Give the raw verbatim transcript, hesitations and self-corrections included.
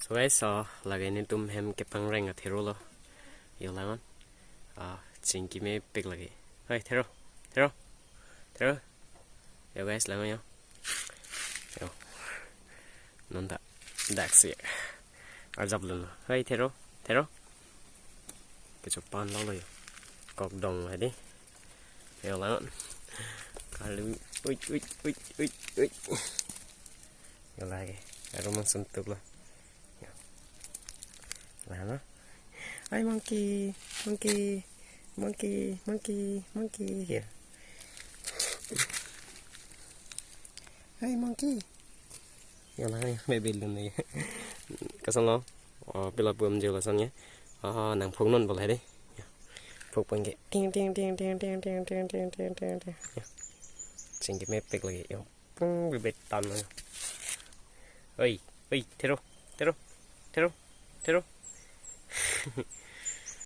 So guys, so lake netum hem kepangreng athero lo. Yo lang-an. Ah, chingki mepik lake. Hei, thero, thero, thero. Yo guys, lang-an yo. Yo. Non ta daksi arjap lo. Hei, thero, thero. Kechopan lo lo yo. Kok dong hadi. Yo lang-an. Kalu, ui, ui, ui, ui, ui. Yo lake. Aru mang suntuk lo. Yo. Lang-an lo. Ai, monkey, monkey, monkey, monkey, monkey. Yo. Ai, monkey. Yo lang-an yo, me bildun ni. Koson lo? Oh, pila pu amjir lason ya. Oh, nangphuk non bola dei. Yo. Phuk pon ke. Ting, ting, ting. Yo. Chingki mepik lake yo. Pung, bibet tan lo yo. Oi, oi, thero, thero, thero, thero.